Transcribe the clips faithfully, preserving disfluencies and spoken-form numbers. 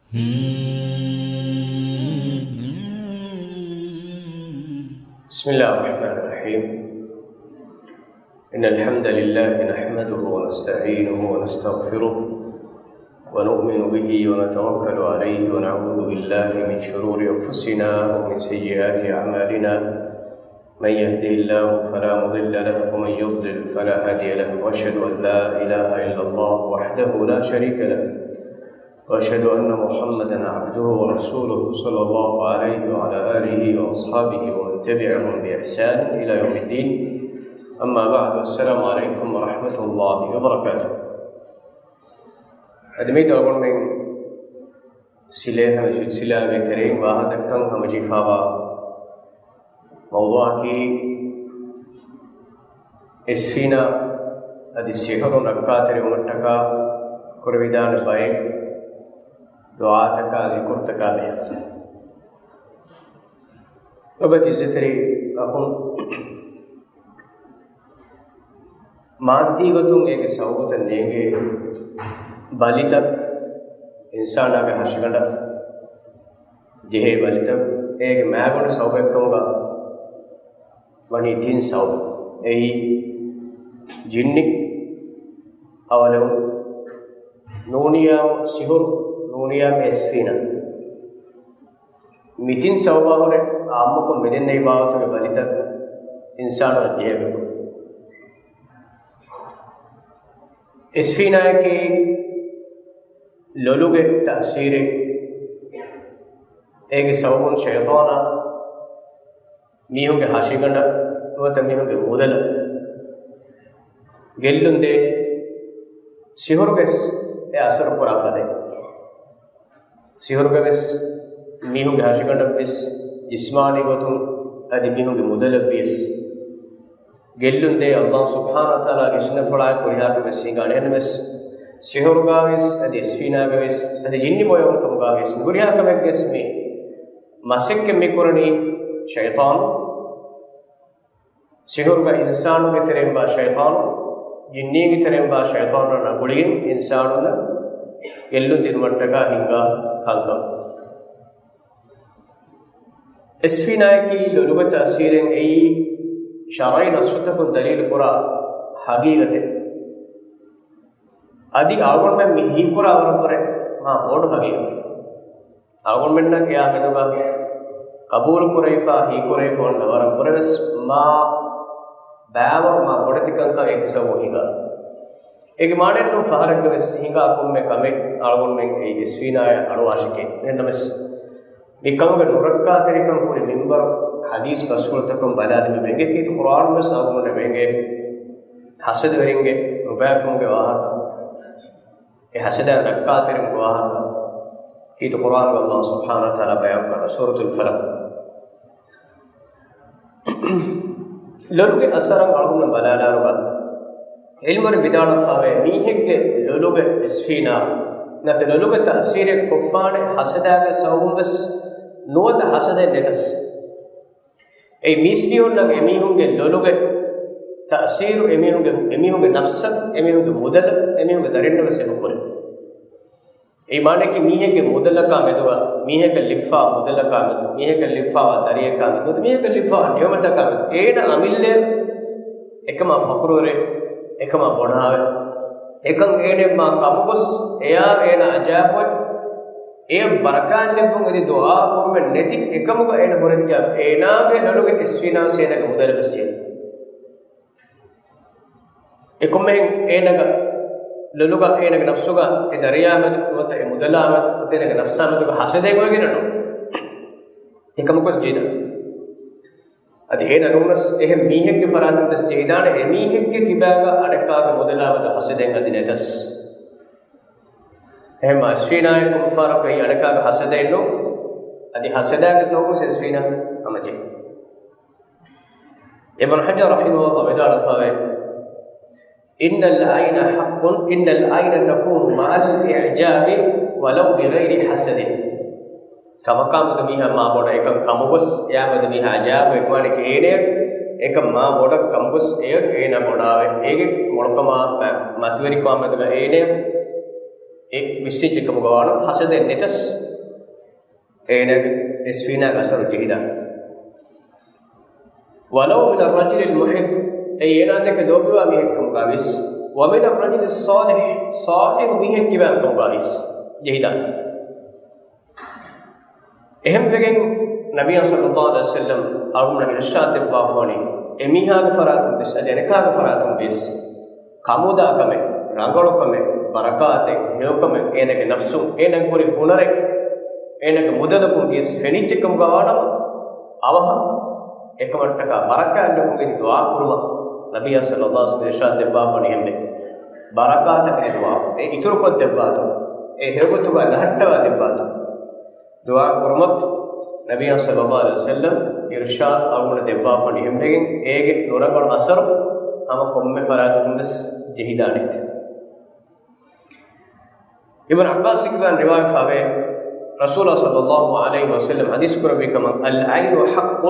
بسم الله الرحمن الرحيم. إن الحمد لله نحمده ونستعينه ونستغفره ونؤمن به ونتوكل عليه ونعوذ بالله من شرور أنفسنا ومن سيئات أعمالنا. من يهده الله فلا مضل له ومن يضلل فلا هادي له. وأشهد أن لا إله إلا الله وحده لا شريك له. وأشهد أن محمدا عبده ورسوله صلى الله عليه وعلى آله وأصحابه ومن تبعهم بإحسان إلى يوم الدين. أما بعد، السلام عليكم ورحمة الله وبركاته. އަދި މި ދުވަހު މި ސިލޭހަ ސިލްސިލާގެ ތެރެއިން ވާހަކަ ދައްކަން ހަމަޖެހިފައިވާ މައުޟޫޢަކީ، އިސްފީނާ އަދި ސިހުރު ރައްކާތެރިވުމަށްޓަކާ ކުރެވިދާނެ ބައެއް ދުޢާތަކާ ޒިކުރުތަކާ ބެހޭ. ލޮބުވެތި އިއްޒަތްތެރި އަޚުން، މާއްދީ ގޮތުން އޭގެ ސަބަބުތައް ނޭނގޭ ބަލިތައް، އިންސާނާގެ ހަށިގަނޑަށް ޖެހޭ ބަލިތައް، އޭގެ މައިގަނޑު ސަބަބެއްކަމުގަ ވަނީ ތިން ސަބަބު. އެއީ ޖިންނި އަވަލެވުން، ނޫނިޔާ ސިހުރު، ނޫނިޔާ އިސްފީނާ. މި ތިން ސަބަބާ ހުރެ އާއްމުކޮށް މިދެންނެވި ބާވަތުގެ ބަލިތައް އިންސާނުންނަށް ޖެހޭ. އިސްފީނާއަކީ ލޮލުގެ ތައުސީރެއް. އޭގެ ސަބަބުން ޝައިޠާނާ މީހުންގެ ހަށިގަނޑަށް ނުވަތަ މީހުންގެ މުދަލަށް ގެއްލުން ދޭ. ސިހުރުގެސް އެ އަސަރު ކުރާ ފަދައިން. ސިހުރުގަވެސް މީހުންގެ ހަށިގަނޑަށްވެސް، ޖިސްމާނީ ގޮތުން އަދި މީހުންގެ މުދަލަށްވިޔަސް ގެއްލުން ދޭ. އައްލާހު ސުބްޙާނަހޫ ވަތަޢާލާގެ އިސްނަފަޅާ ކުރިހާކަމެއް ހިނގާނެ. އެހެންނަމަވެސް، ސިހުރުގާވެސް އަދި އިސްފީނާގަވެސް އަދި ޖިންނި ބޮޔަވުންކަމުގާވެސް މި ހުރިހާ ކަމެއްގެސް މި މަސައްކަތް މި ކުރަނީ ޝައިޠާނު. ސިހުރުގަ އިންސާނުންގެ ތެރެއިން ބާ ޝައިޠާނު، ޖިންނީންގެ ތެރެއިން ބާ ޝައިޠާނު ނަގުޅިގެން އިންސާނުންނަށް ގެއްލުން ދިނުމަށްޓަކާ ހިނގާ ކަންކަން. އިސްފީނާއަކީ ލޮލުގެ ތައުސީރެއް. އެއީ ޝަރުޢީ ނައްޞުތަކުން ދަލީލު ކުރާ ހަގީގަތެއް. އަދި އަޅުގަނޑުމެން މި ހީކުރާ ވަރަށްވުރެ މާ ބޮޑު ހަގީގަތެއް. އަޅުގަނޑުމެންނަށް އެއާ މެދުގަ ޤަބޫލު ކުރެވިފަ، ހީކުރެވިފަ އޮންނަ ވަރަށްވުރެވެސް މާ ބައިވަރު މާ ބޮޑެތި ކަންކަން އެކި ސަބަބުން ހިނގާ. އޭގެ މާނައެއްނޫން ފަހަރެއްގަވެސް ހިނގާ ކޮންމެ ކަމެއް އަޅުގަނޑުމެން އެއީ އިސްފީނާޔަށް އަޅުވާށެކޭ. އެހެންނަމަވެސް، މި ކަމުގެ ނުރައްކާތެރިކަން ހުރި މިންބަރު ޙަދީޘް ބަސްފުޅުތަކުން ބަލާލަމި ވެންގެ، ކީރިތި ޤުރްއާނުންވެސް އަޅުގަނޑުމެންނަށް ވެންގެ ޙަސަދަވެރިންގެ ނުބައިކަމުގެ ވާހަކަ. އެ ޙަސަދައިން ރައްކާތެރިވުމުގެ ވާހަކަ ކީރިތި ޤުރްއާނުގަ އައްލާހު ސުބްޙާނަހޫ ވަތަޢާލާ ބަޔާންކުރާ ސޫރަތުލް ފަލަޤް. ލޮލުގެ އަސަރަށް އަޅުގަނޑު ބަލާލާރުގަ ޢިލްމުވެރިން ވިދާޅުވެފައިވޭ މީހެއްގެ ލޮލުގެ އިސްފީނާ ނަތަ ލޮލުގެ ތައުސީރެއް ކޮށްފާނެ ޙަސަދާގެ ސަބަބުން ވެސް ނުވަތަ ޙަސަދައެއް ނެތަސް. އެއީ މީސްމީހުންނަށް އެމީހުންގެ ލޮލުގެ ތައުސީރު އެމީހުންގެ، އެމީހުންގެ ނަފްސަށް، އެމީހުންގެ މުދަލަށް، އެމީހުންގެ ދަރިންނަށް ވެސް އެބަ ކުރޭ. އެއީ މާނައަކީ މީހެއްގެ މުދަލަކާ މެދުގަ، މީހަކަށް ލިބިފާ މުދަލަކާ މެދު، މީހަކަށް ލިބިފާވާ ދަރިޔަކާ މެދު، މީހަކަށް ލިބިފާވާ ނިޢުމަތަކާ މެދު އޭނަ އަމިއްލައެއް، އެކަމާ ފަޚުރުވެރި، އެކަމާ ބޮޑާވެ، އެކަން އޭނަ މާ ކަމުގޮސް އެޔާ އޭނަ އަޖާބުވެ، އެޔަށް ބަރަކާތް ލެއްވުން އެދި ދުޢާ ކުރުމެއް ނެތި އެކަމުގަ އޭނަ ހުރެއްޖާ، އޭނާގެ ލޮލުގެ އިސްފީނާ އޭނާގެ މުދަލަށް ވެސް ޖެހޭ. އެ ކޮންމެހެން އޭނަގެ ލޮލުގަ، އޭނަގެ ނަފްސުގަ، އެ ދަރިޔާ މެދު ނުވަތަ އެ މުދަލާ މެދު ނުވަތަ އޭނަގެ ނަފްސާ މެދުގަ ހަސަދައެއް އޮވެގެން ނޫން. އެކަމަކުވެސް ޖެހިދާނެ. އަދި އޭނަ ނޫނަސް އެހެން މީހެއްގެ ފަރާތުން ވެސް ޖެހިދާނެ، އެ މީހެއްގެ ކިބާގަ އަނެއްކާގެ މުދަލާ މެދު ހަސަދައެއް އަދި ނެތަސް. އެހެންމާ އިސްފީނާއެއް ކޮން ފަހަރަކު އެއީ އަނެއްކާގެ ހަސަދައެއް ނޫން. އަދި ހަސަދާގެ ސަބަބުން އިސްފީނާ ހަމަޖެހި. އިބްނު ޙަޖަރު ރަޙިމަހުﷲ ވިދާޅުވެފައިވޭ، إن العين حق، إن العين تكون مع الإعجاب ولو بغير حسد. ކަމަކާމެދު މީހާ މާ ބޮޑަށް އެކަން ކަމުގޮސް، އެއާމެދު މީހާ އަޖާބު އެކުވާނެކޭ އޭނަޔަށް، އެކަން މާ ބޮޑަށް ކަމުގޮސް އެޔަށް އޭނާ ބޮޑާވެ، އޭގެ މޮޅުކަމާ މަ-، މަތިވެރިކަމާމެދުގަ އޭނަޔަށް އެ ވިސްނިއްޖެ ކަމުގަ ވާނަމަ، ހަސަދައެއް ނެތަސް އޭނާގެ އެސްފީނާގެ އަސަރު ޖެހިދާނެ. ولو من الرجل المحب، އެއީ އޭނާ ދެކެ ލޯބިވާ މީހެއް ކަމުގަ ވިޔަސް، ومن الرجل الصالح، ޞާލިޙު މީހެއް ކިބާން ކަމުގަ ވިޔަސް ޖެހިދާނެ. އެހެންވެގެން ނަބިއްޔާ ޞައްލައްލާހު ޢަލައިހި ވަސައްލަމް އަޅުގަނޑަށް އިރުޝާދު ދެއްވާފަވަނީ، އެމީހާގެ ފަރާތުން ވެސް އަދި އަނެކާގެ ފަރާތުން ވެސް ކަމުދާ ކަމެއް، ރަނގަޅު ކަމެއް، ބަރަކާތެއް، ހެޔޮކަމެއް، އޭނާގެ ނަފްސުން، އޭނާގެ ހުރި ހުނަރެއް، އޭނާގެ މުދަލަކުން ވިޔަސް ފެނިއްޖެ ކަމުގަ ވާނަމަ، އަވަހަށް އެކަމަށްޓަކާ ބަރަކާތް ލިބުމުގެ ދުޢާ ކުރުމަށް ނަބިއްޔާ ޞައްލައްލާހު ޢަލައިހި ވަސައްލަމް އިރުޝާދު ދެއްވާފަވަނީ އެހެންވެ. ބަރަކާތަކުގެ ދުޢާ، އެ އިތުރުކޮށްދެއްވާތޯ، އެ ހެޔޮގޮތުގަ ނަހައްޓަވާ ދެއްވާތޯ. ދުޢާ ކުރުމަށް ނަބިއްޔާ ޞައްލައްލާހު ޢަލައިހި ވަސައްލަމް އިރުޝާދު އަޅުގަނޑަށް ދެއްވާފަ އެހެންވެގެން، އޭގެ ނުރަނގަޅު އަސަރު ހަމަ ކޮންމެ ފަރާތަކުން ވެސް ޖެހިދާނެތެ. އިބްނު ޢައްބާސް ކިބާން ރިވާވެފަވޭ، ރަސޫލާ ޞައްލައްލާހު ޢަލައިހި ވަސައްލަމް ޙަދީޘް ކުރެއްވި ކަމަށް، العين حق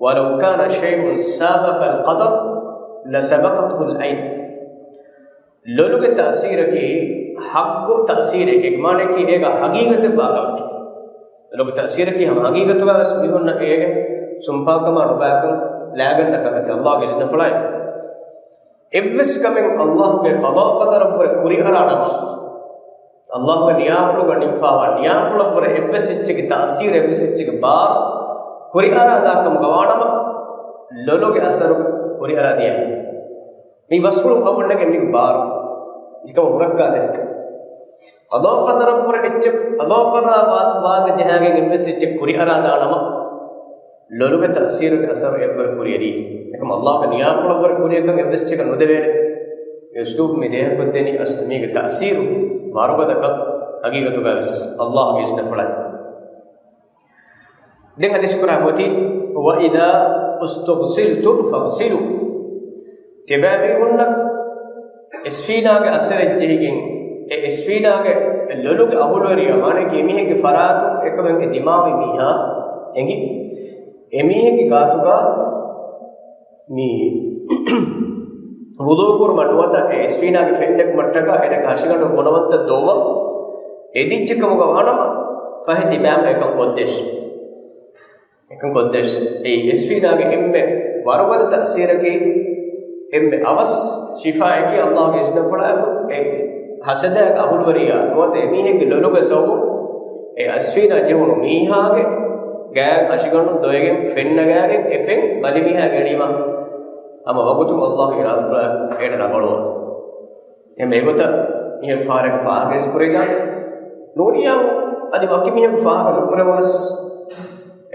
ولو كان شيء سابق القدر لسبقته العين. ލޮލުގެ ތައުސީރަކީ ޙައްޤު ތައުސީރެކޭ، މާނައަކީ އޭގަ ޙަޤީޤަތެއް ވާ ކަމެކޭ. ލޮލުގެ ތައުސީރަކީ ހަމަ ޙަޤީޤަތުގަ ވެސް މީހުންނަށް އޭގެ ސުންޕާކަމާ ނުބައިކަން ލާގަންނަ ކަމެކޭ، ﷲ ގެ އިޒްނަފުޅާއި. އެއްވެސް ކަމެއް ﷲ ގެ ޤަޟާ ޤަދަރަށްވުރެ ކުރިއަރާ ނަމަ، ﷲ ގެ ނިޔާފުޅުގަ ނިންފާވާ ނިޔާފުޅަށްވުރެ އެއްވެސް އެއްޗެއްގެ ތައުސީރު، އެއްވެސް އެއްޗެއްގެ ބާރު ކުރިއަރާ ދާކަމުގަ ވާނަމަ، ލޮލުގެ އަސަރު ކުރިއަރާ ދިޔަހެން. މި ވަސްފުޅުން އަމުންނެގެ މި ބާރު އެކަމަށް ހުރައްގާތެރިކަން. ޤަޟާ ޤަދަރަށްވުރެ އެއްޗެއް، ޤަޟާ ޤަދަރާ ވާ-، ވާގެ ޖަހާގެން އެއްވެސް އެއްޗެއް ކުރިއަރާ ދާނަމަ، ލޮލުގެ ތައުސީރުގެ އަސަރު އެއްވަރު ކުރިއަރީ. އެކަމަ ﷲ ގެ ނިޔާފުޅަށްވަރު ކުރިއަކަށް އެއްވެސް އެއްޗަކަށް ނުދެވޭނެ. އެ އުސްލޫބު މި ދޭހަކޮށްދެނީ އަސްލު މީގެ ތައުސީރު ވަރުގަދަކަށް ޙަޤީޤަތުގަ ވެސް ﷲ ގެ އިޒްނަފުޅާއި. ދެން ޙަދީޘް ކުރާ މޮތީ، وإذا استغسلتم فاغسلوا. ތިބާމީހުންނަށް އެސްފީނާގެ އަސަރެއް ޖެހިގެން، އެ އެސްފީނާގެ ލޮލުގެ އަހުލުވެރިޔާ، މާނައަކީ އެމީހެއްގެ ފަރާތުން އެކަމެއް ދިމާވި މީހާ އެނގި، އެމީހެއްގެ ގާތުގަ މި ވުޟޫ ކުރުމަށް ނުވަތަ އެ އެސްފީނާގެ ފެންނެކުމަށްޓަކާ އޭނަގެ ހަށިގަނޑު ގުނަވަންތައް ދޮވުމަށް އެދިއްޖެ ކަމުގަ ވާނަމަ، ފަހެ ތިބާމީހުން އެކަން ކޮށްދޭށި. އެކަން ކޮށްދޭށި. އެއީ އެސްފީނާގެ އެންމެ ވަރުގަދަ ތައުސީރަކީ، އެންމެ އަވަސް ޝިފާއަކީ ﷲ ގެ އިޒްނަފުޅާއެކު އެ ހަސަދާގެ އަހުލުވެރިޔާ ނުވަތަ އެމީހެއްގެ ލޮލުގެ ސަބަބުން އެ އެސްފީނާ ޖެހުނު މީހާގެ ގާތް ހަށިގަނޑު ދޮވެގެން ފެންނަގާގެން އެ ފެން ބަލި މީހާ އެޅީމަ ހަމަ ވަގުތުން ﷲ އިރާދަކުރާ އޭނަ ރަނގަޅުވާ. އެހެން އެގޮތަށް މިހެން ފަހަރަކު ފާހަގަވެސް ކުރެވިދާނެ. ނޫނިއްޔާ އަދި ވަކި މީހަކު ފާހަގަ ނުކުރެވުނަސް،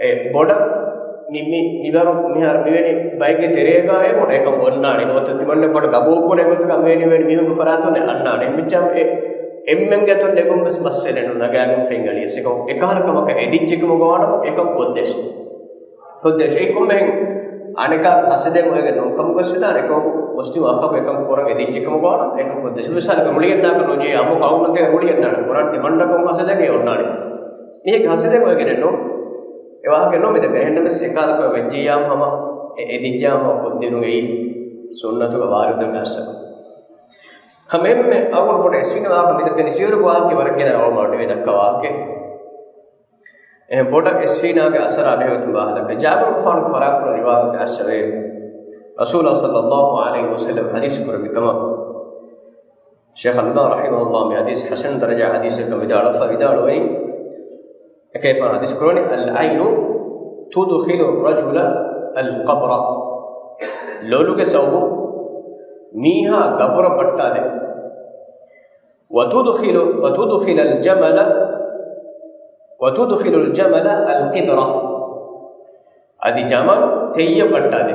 އެ ބޮޑަށް މި، މި، މިވަރު މިހާރު މިވެނި ބައެއްގެ ތެރޭގަ އެ ބޮޑަށް އެކަން އޮންނާނެ. ނުވަތަ ތިމަންނަ ބޮޑަށް ގަބޫލު ކުރެވޭ ގޮތުގަ މިވެނި، މިވެނި މީހުންގެ ފަރާތުން އަންނާނެ. އެހެންވެއްޖާމަ އެ އެންމެންގެ އަތުން ނެގުން ވެސް މައްސަލައެއް ނޫން. ނަގާގެން ފެން އަޅިޔަސް އެކަން އެކަހަލަ ކަމަކަށް އެދިއްޖެ ކަމުގަ ވާނަމަ އެކަން ކޮށްދޭށި. ކޮށްދޭށި. އެއީ ކޮންމެހެން އަނެކާ ހަސަދައިން އޮވެގެން ނޫން ކަމަށް ވެސް ވެދާނެ. އެކަމަކު މުސްލިމް އަޚަކު އެކަން ކުރަން އެދިއްޖެ ކަމުގަ ވާނަމަ އެކަން ކޮށްދޭށި. މިސާލަކަށް ރުޅިއަންނާކަށް ނުޖެހޭ އަމު ޤައުމުން ތި ރުޅިއަންނާނެ. ކުރާން ތިމަންނަކުން ހަސަދައިން އެ އޮންނާނެ. މީހެއްގެ ހަސަދައިން އޮވެގެނެއް ނޫން. އެ ވާހަކަ ނޫން މިދައްކަނީ. އެހެންނަމަވެސް އެކަހަލަ ކަމެއް ވެއްޖިއްޔާމަ ހަމަ އެ އެދިއްޖާމަ ކޮށްދިނުން އެއީ ސުންނަތުގަ ވާރިދު މައްސަލަ. ހަމައެންމެ އަޅުގަނޑު ބޮޑަށް އެސްފީނާ ވާހަކަ މިދައްކަނީ ސިޔަރުގެ ވާހަކަ ވަރަށް ގިނަ އަޅުގަނޑު މި ދައްކާ ވާހަކަ. އެހެން ބޮޑަށް އެސްފީނާގެ އަސަރާ ބެހޭގޮތުން ވާހަކަ. ޖާބިރުގެފާނު ފަރާތުން ރިވާޔަތް އައްސަވޭ. ރަސޫލާ ޞައްލައްލާހު ޢަލައިހި ވަސައްލަމް ޙަދީޘް ކުރެއްވި ކަމަށް. ޝޭޚް އަލްބާނީ ރަޙިމަހުﷲ މި ޙަދީޘް ޙަސަން ދަރަޖާ ޙަދީޘެއްކަން ވިދާޅުވެފަ ވިދާޅުވަނީ، އެކަލޭގެފާނު ޙަދީޘް ކުރަވަނީ، العين تدخل الرجل القبر. ލޮލުގެ ސަބަބުން މީހާ ގަބުރަށް ބައްޓާލޭ. وتدخل، وتدخل الجمل، وتدخل الجمل القدر. އަދި ޖަމަލު ތެއްޔަށް ބައްޓާލޭ.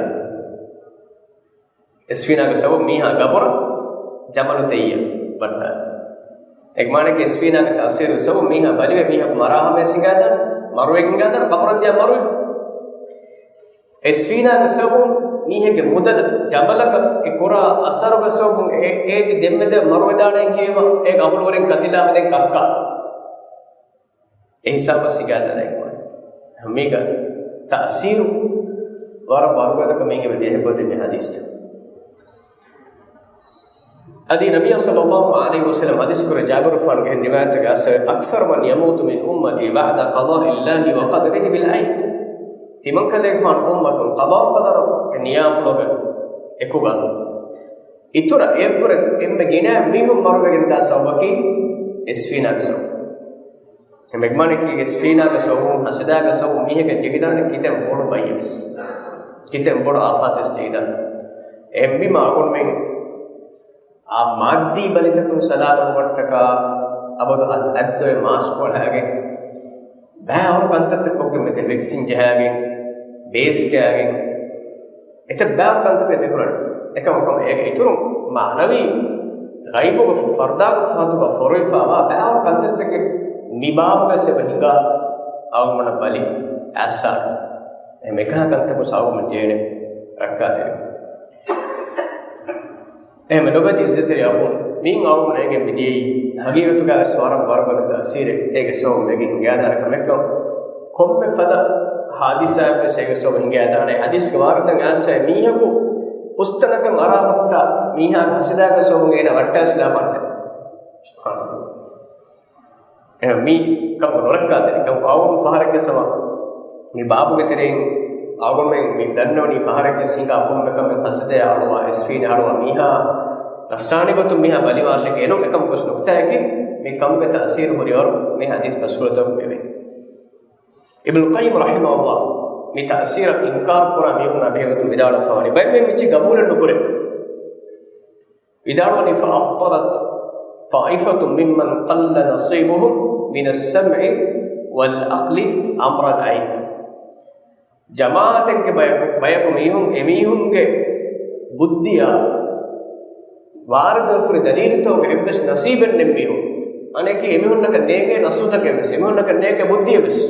އެސްފީނާގެ ސަބަބުން މީހާ ގަބުރަށް ޖަމަލު ތެއްޔަށް ބައްޓާލި. އެގެ މާނައަކީ އެސްފީނާގެ ތައުސީރުގެ ސަބަބުން މީހާ ބަލިވެ މީހަކު މަރާ ހަމަޔަށް ހިނގާދާނެ، މަރުވެގެން ހިނގާދާނެ، ޤަބުރަށް ދިޔަ މަރުވެ. އެސްފީނާގެ ސަބަބުން މީހެއްގެ މުދަލަށް ޖަމަލަކަށް އެ ކުރާ އަސަރުގެ ސަބަބުން އެ، އޭދި ދެންމެދެން މަރުވެދާނެ ހޭމަ އޭގެ އަހުލުވެރިން ކަތިލާ ހަދެން ކައްކާ. އެ ހިސާބަށް ސިގާތަނައި ކުރި. މީގަ ތައުސީރު ވަރަށް ވަރުގަދަކަމެއް އެބަ ދޭހަކޮށްދޭ މި ޙަދީޘްތައް. އަދި ނަބިއްޔާ ޞައްލައްލާހު ޢަލައިހި ވަސައްލަމަ ޙަދީޘް ކުރެއްވި ޖާބިރުގެފާނުގެ ރިވާޔަތަކަށް، أكثر من يموت من أمتي بعد قضاء الله وقدره بالعين. ތިމަންކަލޭގެފާނު އުއްމަތުން ޤަޟާ ޤަދަރުގެ ނިޔާކުޅަގެ އެކުގަ އިތުރަށް އެއަށްވުރެ އެންމެ ގިނަ މީހުން މަރުވެގެންދާ ސަބަބަކީ އެސްފީނާގެ ސަބަބު. އެ މެގްމާނެކީ އެސްފީނާގެ ސަބަބުން، ހަސަދާގެ ސަބަބުން މީހެއްގެ ޖެހިދާނެ ކިތަން ބޮޑު ބައްޔެއް ވެސް، ކިތަން ބޮޑު އާފާތެއް ވެސް ޖެހިދާނެ. އެހެންވީމާ އަޅުގަނޑުމެން އާ މާއްދީ ބަލިތަކުން ސަލާމަތްވުމަށްޓަކާ އަބަދު އަތް، އަތްދޮވެ މާސްކޮޅައިގެން ބައިވަރު ކަންތައްތައް ކޮށްގެން މިތެ ވެކްސިން ޖަހާގެން، ބޭސް ކާގެން، އެތައް ބައިވަރު ކަންތައްތައް މިކުރަން. އެކަމަކު އޭގެ އިތުރުން މާނަވީ ޣައިބުގެ ފަރުދާގެ ފަހަތުގަ ފޮރުވިފާވާ ބައިވަރު ކަންތައްތަކެއް މި ބާބުގަ ސެބަ ހިނގާ އަޅުގަނޑަށް ބަލި އައްސާ. އެ މެކާ ކަންތަކު ސައުގުމަށް ޖޭނެ ރައްކާތެރި. އެހެން ލޮބެތި އިއްޒަތްތެރި އަޚުން، މިއިން އަޅުގަނޑު އޭގެން މިދިޔައީ ހަގީގަތުގައި ވެސް ވަރަށް ވަރުގަދަ ތައުސީރެއް އޭގެ ސަބަބުން ވެގެން ހިނގައިދާނެ ކަމެއްކަން. ކޮންމެ ފަދަ ހާދިސާއެއް ވެސް އޭގެ ސަބަބުން ހިނގައިދާނެ. ހަދީސްގެ ވާރިދުތައް އައިސްފައި މީހަކު ހުސްތަނަކަށް އަރާ ހުއްޓާ މީހާގެ ހަސަދާގެ ސަބަބުން އޭނަ ވައްޓާސްލާފާނެ. އެހެން މި ކަމުގެ ނުރައްކާތެރިކަން އަޅުގަނޑު ފަހަރެއްގެ ސަމާ މި ބާބުގެ ތެރެއިން އަޅުގަނޑުމެން މި ދަންނަވަނީ ފަހަރެއްގެ ހިނގާ ކޮންމެ ކަމެއް ހަސަދަޔާ އަޅުވާ، އެސްފީނާ އަޅުވާ މީހާ ނަފްސާނީ ގޮތުން މީހާ ބަލިވާށެކޭ ނޫން. އެކަމަކު ވެސް ނުކްތާއަކީ މި ކަމުގެ ތައުސީރު ހުރިވަރު މި ހަދީސް ބަސްފުޅުތަކުން އެވެ. އިބްނު ޤައްޔިމް ރަޙިމަހުﷲ މި ތައުސީރަށް އިންކާރު ކުރާ މީހުންނާ ބެހޭގޮތުން ވިދާޅުވެފަވަނީ ބައެއް މީހުން މިޗި ގަބޫލެއް ނުކުރޭ. ވިދާޅުވަނީ، فأبطلت طائفة ممن قل نصيبهم من السمع والعقل أمر العين. ޖަމާޢަތެއްގެ ބަޔަކު، ބަޔަކު މީހުން، އެމީހުންގެ ބުއްދިއާ ވާރިދުވެފަ ހުރި ދަލީލުތަކުގެ އެއްވެސް ނަސީބެއް ނެތް މީހުން، އަނެކީ އެމީހުންނަކަށް ނޭނގޭ ނަސްސުތަކެއް ވެސް، އެމީހުންނަކަށް ނޭނގޭ ބުއްދިއެއް ވެސް.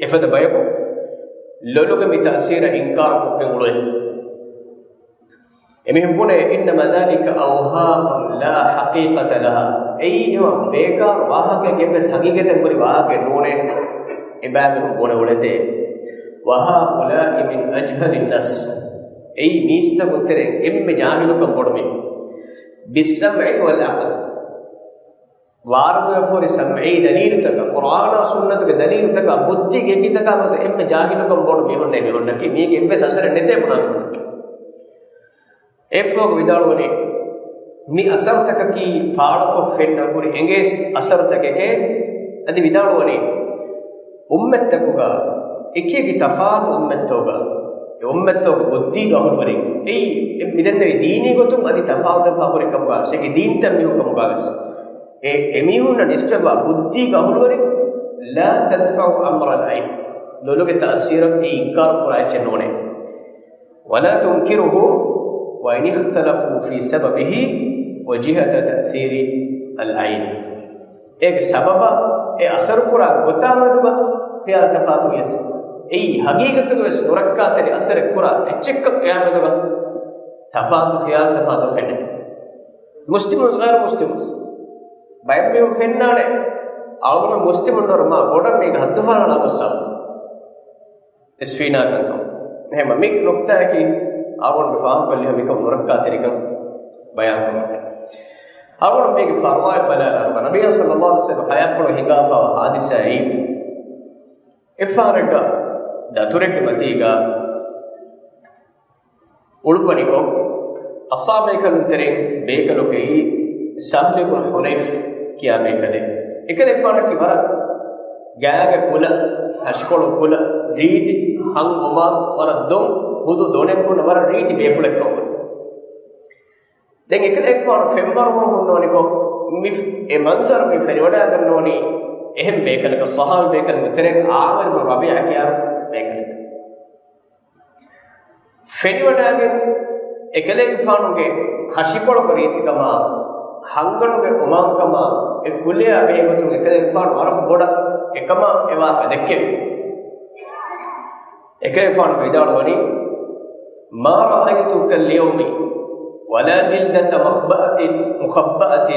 އެފަދަ ބަޔަކު ލޮލުގެ މި ތައުސީރަށް އިންކާރު ކޮށްގެން އުޅޭ. އެމީހުން ބުނޭ، إنما ذلك أوهام لا حقيقة لها. އެއީ އެވާ ބޭކާރު ވާހަކައެއް، އެއްވެސް ހަގީގަތެއް ހުރި ވާހަކައެއް ނޫނޭ. އެބައިމީހުން ބުނެ އުޅެތޭ، وهؤلاء من أجهل الناس. އެއީ މީސްތަކުން ތެރެއިން އެންމެ ޖާހިލުކަން ބޮޑު މީހުން. بالسمع والعقل. ވާރިދުވެފަ ހުރި ސަމްޢީ ދަލީލުތަކަށް، ޤުރްއާނާ ސުންނަތުގެ ދަލީލުތަކާ، ބުއްދިގެ އެކިތަކާ މެދު އެންމެ ޖާހިލުކަން ބޮޑު މީހުންނޭ މީހުންނަކީ. މީގެ އެއްވެސް އަސަރެއް ނެތޭ ބުނާ މީހުންނަކީ. އެއަށްފަހު ވިދާޅުވަނީ، މި އަސަރުތަކަކީ ފާޅުކޮށް ފެންނަން ހުރި އެނގޭސް އަސަރުތަކެކޭ. އަދި ވިދާޅުވަނީ، އުއްމަތްތަކުގަ އެކިއެކި ތަފާތު އުއްމަތްތަކުގަ، އެ އުއްމަތްތަކުގެ ބުއްދީގެ އަހުލުވެރިން އެއީ، އެ މިދެންނެވި ދީނީ ގޮތުން އަދި ތަފާތުވެފަ ހުރި ކަމުގަ ވެސް، އެކި ދީންތައް މީހުން ކަމުގަ ވެސް، އެ، އެމީހުންނަށް ނިސްބަތްވާ ބުއްދީގެ އަހުލުވެރިން، لا تدفع أمر العين، ލޮލުގެ ތައުސީރަށް އެ އިންކާރު ކުރާ އެއްޗެއް ނޫނޭ. ولا تنكره وإن اختلفوا في سببه وجهة تأثير العين. އޭގެ ސަބަބަށް އެ އަސަރު ކުރާ ގޮތާ މެދުގަ ޚިޔާލު ތަފާތު ވިޔަސް، އެއީ ހަގީގަތުގަ ވެސް ނުރައްކާތެރި އަސަރެއް ކުރާ އެއްޗެއްކަން އެއާ މެދުގަ ތަފާތު ޚިޔާލު ތަފާތު ފެންނެ. މުސްލިމުން ޣައިރު މުސްލިމުން ބައެއް މީހުން ފެންނާނެ އަޅުގަނޑު މުސްލިމުންނަށް މާ ބޮޑަށް މީގެ ހައްދުފަހަނަ ނަމުއްސާފު. އެސްފީނާ ކަންކަން. އެހެން މި ނުކްތާއަކީ އަޅުގަނޑު މި ފާހަގަކޮށްލި މިކަން ނުރައްކާތެރިކަން ބަޔާންކުރުން. އަޅުގަނޑު މީގެ ފަރުވާއެއް ބަލާލާ ނަބިއްޔާ ޞައްލައްލާހު ޢަލައިހި ވަސައްލަމަ ޙަޔާތްޕުޅު ހިނގާފަވާ ހާދިސާއެއް. އެއްފަހަރެއްގަ ދަތުރެއްގެ މަތީގަ އުޅުއްވަނިކޮށް، އަޞްޙާބުބޭކަލުން ތެރެއިން ބޭކަލަކައީ ސަހްލު ބިން ޙުނައިފް ކިޔާ ބޭކަލެއް. އެކަލޭގެފާނަކީ ވަރަށް ގާގެ ކުލަ، ހަށިކޮޅު ކުލަ، ރީތި ހަން އޮމާން ވަރަށް ދޮން، ހުދު ދޮނެއް ބުނަ ވަރަށް ރީތި ބޭފުޅެއްކަމުގަ. ދެން އެކަލޭގެފާނު ފެންވަރު ހުންނަވަނިކޮށް، މި އެ މަންޒަރު މި ފެނިވަޑައިގަންނަވަނީ އެހެން ބޭކަލަކަށް، ޞަޙާބީ ބޭކަލުންގެ ތެރެއިން ޢާމިރު ބިން ރަބީޢާ ކިޔާ ބޭކަލަކަށް. ފެނިވަޑައިގެން އެކަލޭގެފާނުގެ ހަށިކޮޅުގެ ރީތިކަމާ، ހަންގަނޑުގެ އޮމާންކަމާ، އެ ކުލަޔާ ބެހޭގޮތުން އެކަލޭގެފާނު ވަރަށް ބޮޑަށް އެކަމާ އެ ވާހަކަ ދެއްކެވި. އެކަލޭގެފާނު ވިދާޅުވަނީ، ما رأيت كاليوم ولا جلدة مخبأة، مخبأة.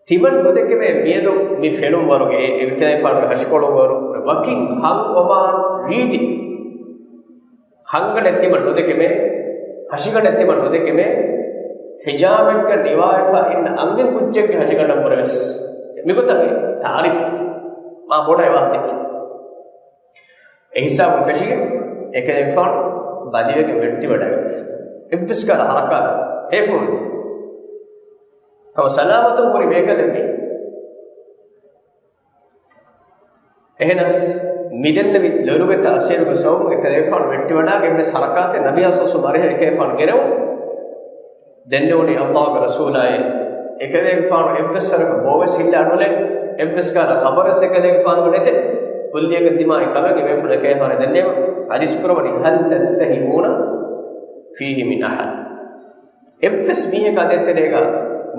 ތިމަން ނުދެކެމޭ މިއަދު މި ފެނުންވަރުގެ އެ އެކަލޭގެފާނުގެ ހަށިކޮޅުވަރު ވަކިން ހަން އޮމާން ރީތި. ހަންގަނޑެއް ތިމަން ނުދެކެމޭ، ހަށިގަނޑެއް ތިމަން ނުދެކެމޭ. ހިޖާބެއްގަ ނިވާވެފަ އިންނަ އަންހެން ކުއްޖެއްގެ ހަށިގަނޑަށްވުރެވެސް މިގޮތަށް ތާރީފު މާ ބޮޑަށް އެވާހަކަ ދެއްކި. އެ ހިސާބުން ފެށިގެން އެކަލޭގެފާނު ބަލިވެގެން ވެއްޓިވަޑައިގަތް. އެއްވެސް ކަހަލަ ހަރަކާތެއް ހޭފުޅުން ހަމަ ސަލާމަތުން ހުރި ބޭކަލެއް މީ. އެހެނަސް މިދެންނެވި ލޮލުގެ ތައުސީރުގެ ސަބަބުން އެކަލޭގެފާނު ވެއްޓިވަޑާގެ އެއްވެސް ހަރަކާތެއް ނަބިއްޔާ ސައްލައްލާހު ޢަލައިހި ވަސައްލަމަ އެކަލޭގެފާނު ގެނެވުން ދެންނެވުނީ ﷲގެ ރަސޫލާއޭ. އެކަލޭގެފާނު އެއްވެސް ވަރަކަށް ބޯވެސް ހިއްލާ ނުލޭ، އެއްވެސް ކަހަލަ ޚަބަރެއް އެކަލޭގެފާނުގެ ނެތޭ. ކުއްލިއަކަށް ދިމާވި ކަމެއް އެބޭފުޅުން އެކަލޭގެފާނަށް ދެންނެވުން. ޙަދީޘް ކުރައްވަނީ، هل تتهمون فيه من أحد؟ އެއްވެސް މީހަކާ ދޭތެރޭގަ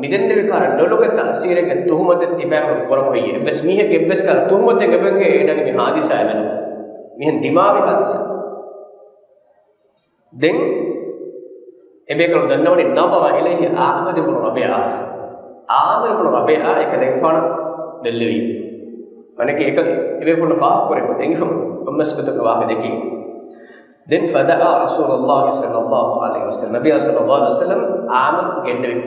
މިދެންނެވި ކަހަލަ ލޮލުގެ ތައުސީރެއްގެ ތުހުމަތެއް ތިބާމެން ކުރަމުން ހެއްޔޭ؟ އެއްވެސް މީހެއްގެ އެއްވެސް ކަހަލަ ތުހުމަތެއް އެބައެއްގެ އޭނާގެ މި ޙާދިސާއާ މެދު މިހެން ދިމާވި ޙާދިސާ. ދެން އެބޭކަލުން ދަންނަވަނީ، نظر إليه عامر بن ربيعة. ޢާމިރު ބުނު ރަބީޢާ އެކަލޭގެފާނަށް ބެއްލެވި. މާނައަކީ އެކަލޭ އެބޭފުޅުން ފާހަގަކުރެއްވި އެނގިފަ ކޮންމެސް ގޮތަކަށް ވާހަކަ ދެއްކި. ދެން فدعا رسول الله صلى الله عليه وسلم، ނަބިއްޔާ ޞައްލައްލާހު ޢަލައިހި ވަސައްލަމަ ޢާމިރު ގެންނެވި.